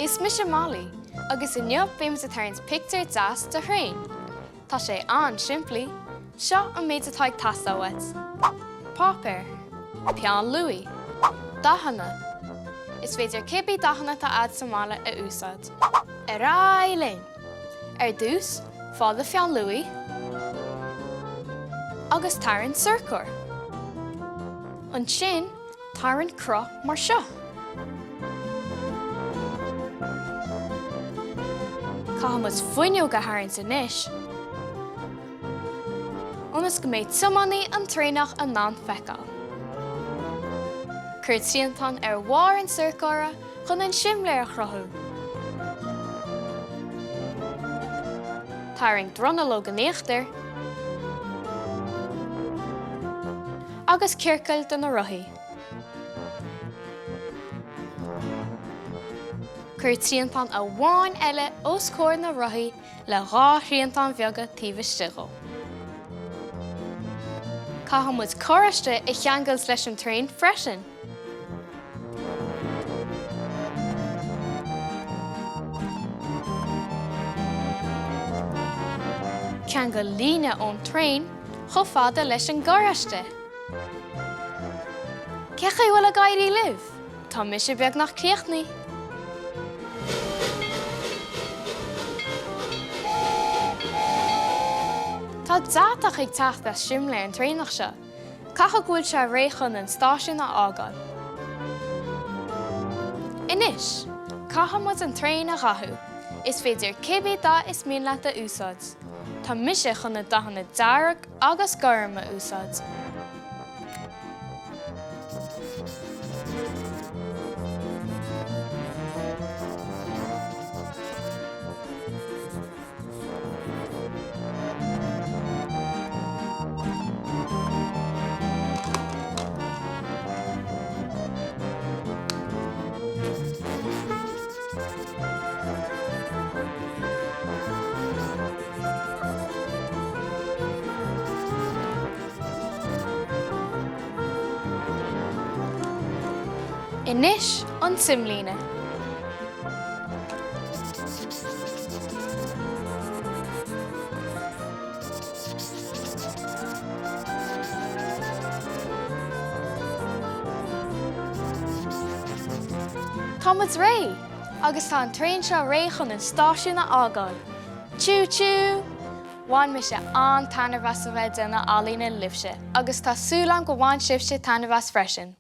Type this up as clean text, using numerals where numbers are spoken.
Is mise Molly, agus inniu beimid ag tarraingt pictiúr deas de thraein. Tá sé an-simplí. Seo an méid atá ag teastáil uait. Páipéar. Peann luaidhe. Dathanna. Is féidir cibé dathanna atá a'd sa mbaile a úsáid. Ar aghaidh linn! Ar dtús, faigh do pheann luaidhe agus tarraing sorcóir. Ansin, tarraing cruth mar seo. Caithfidh muid fuinneog a tharraingt anois ionas go mbeidh tiománaí an traenach in ann feiceáil. Cuir triantán ar bharr an tsorcóra chun an simléar a chruthú. Tarraing dronuilleog in íochtar agus ciorcail do na rothaí. Cuir triantán amháin eile os comhair na rothaí le dhá thriantán bheaga taobh istigh dhó. Caithfidh muid carráiste a cheangailt leis an traein freisin. Ceangail líne ón traein chomh fada leis an gcarráiste. Cé chaoi bhfuil ag éirí libh? Tá mise beagnach críochnaithe. Tá deatach ag teacht as simléar an traenach seo. Caithfidh go bhfuil sé réidh chun an stáisiún a fhágáil. Anois, caithfidh muid an traein a dhathú. Is féidir cibé dath is mian leat a úsáid. Tá mise chun na dathanna dearg agus gorm a úsáid. Anois an tsimlíne. Tá muid réidh! Agus tá an traein seo réidh chun an stáisiún a fhágáil. Chiu chiu! Bhain mise an-taitneamh as a bheith ag déanamh ealaíne libhse agus tá súil agam go bhain sibhse taitneamh as freisin.